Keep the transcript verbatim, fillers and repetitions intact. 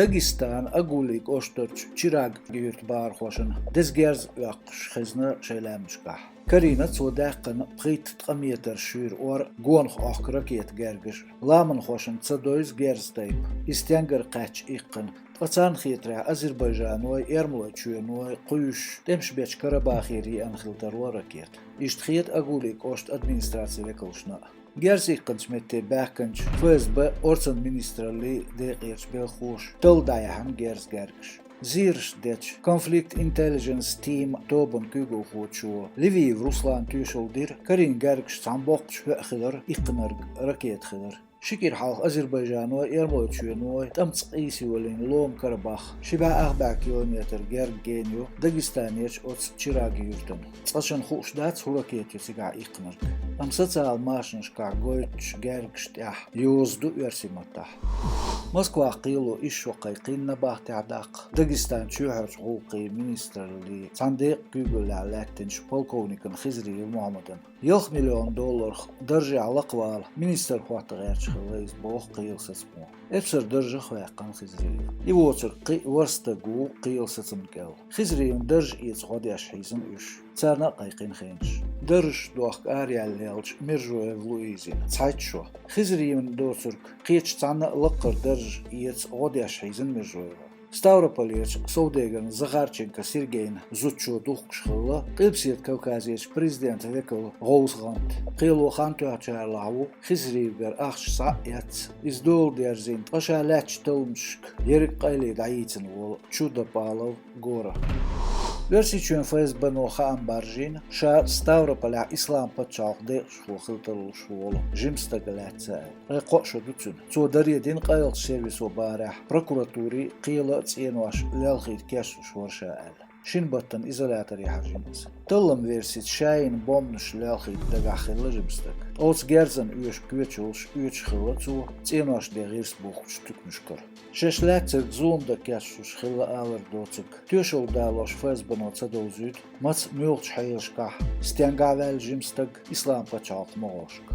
Дагестан Агули кӀоштарчу Чираг-Юьртан бахархошна деза герз а оьккхуш хезна шайн лаьмнашкахь. Карийна цо даьккхина пхийтта ткъа метр шуьйра ор гонах Ӏохку ракета гергаш а. Ламанхошна ца довза герзан тайпа, иза стенгара кхаьчча иккхина, ткъа царна хетарехь Азербайджаной, Эрмалойчоьной кхуьйсуш тӀемаш бечу Карабахера еана хила тарло ракета. Иштта хета Агули кӀоштан администрацин векалшна а. Герз иккхинчу метте баьхкинчу ФСБ, орцан министраллин декъерчу белхахоша талла дӀаяьхьна герз гергаш. Зераш дечу Conflict Intelligence Team тобанан куьйгалхочо Левиев Руслана тоьшалла дира, карийна гергаш цхьана боккхачу хӀоьа хилар, иккхинарг ракета хилар. Ши кӀира хьалха Азербайджаной, Эрмалойчоьной тӀамца къийса йолийна лома Карабах ши бӀе ах бӀе километр герга гена ю Дагестанерчу оцу Чираг-Юьртана. Цкъачунна хууш дац, хӀун ракета ю цигахь иккхинарг. Амма социалан машанашкахь гойтучу гергаш тӀехь йоза ду оьрсийн маттахь. Москвахь кхело исс шо кхайкхийна набахтехь даккха Дагестанан чоьхьарчу гӀуллакхийн министраллин цхьана декъан куьйгаллехь лаьттинчу полковникна Хизриев Мухьаммадна. Ялх миллион долларах даржехь лакхавала министр хӀотта гӀерташ хилла иза, боху кхелан сацамо. Эпсар даржах ваьккхина Хизриев. И воцург кхин а ворхӀ стаг ву кхелан сацамна кӀел. Хизриевн дарж эца гӀо деш хьийзина уьш. Царна а кхайкхийна хенаш. Даржаш дохка араяьлла леллачу Мержоева Луизина. Цхьайтта шо. Хизриевн доцург кхечу цхьанна а лакхара дарж эца гӀо деш хьийзина Мержоева. Ставрополерчу совдегарна Захарченко Сергейна зудчо духкуш хилла Къилбаседа Кавказерчу президентан векалан гӀовса гӀант. Кхело хан тоьхначарлахь ву Хизриевгара ахча схьа а эцна, иза дола дерзийна, ткъа ша лаьттачу талламашка ерриг къайле дӀайийцина волу Чудо-Палов Гора. Оьрсийчоьнан ФСБ-но хаам баржийна, ша Ставрополехь Исламан пачхьалкхан декъашхо хила тарлуш волу жима стаг лаьцна аьлла. Ткъе кхоъ шо ду цуьнан. Цо даре дина къайлахчу сервисо бахарехь, прокуратури кхелан а цӀенош лелхийта кечлуш вара ша аьлла. Шина баттана изоляторе хьажийна иза. Талламан версица, шайна бомбанаш лелхийта дагахь хилла жима стаг. Оцу герзана оьшу коьчалш оьцуш хилла цо цӀеношна гӀирс бухкучу туьканашкара. Шаьш лаьцнарг зулам дан кечлуш хилла алар доцург тоьшалла далош ФСБ-но ца довзуьйту, маца, муьлхачу хьелашкахь, стенгахь ваьлла жима стаг Исламан пачхьалкхан могӀаршка.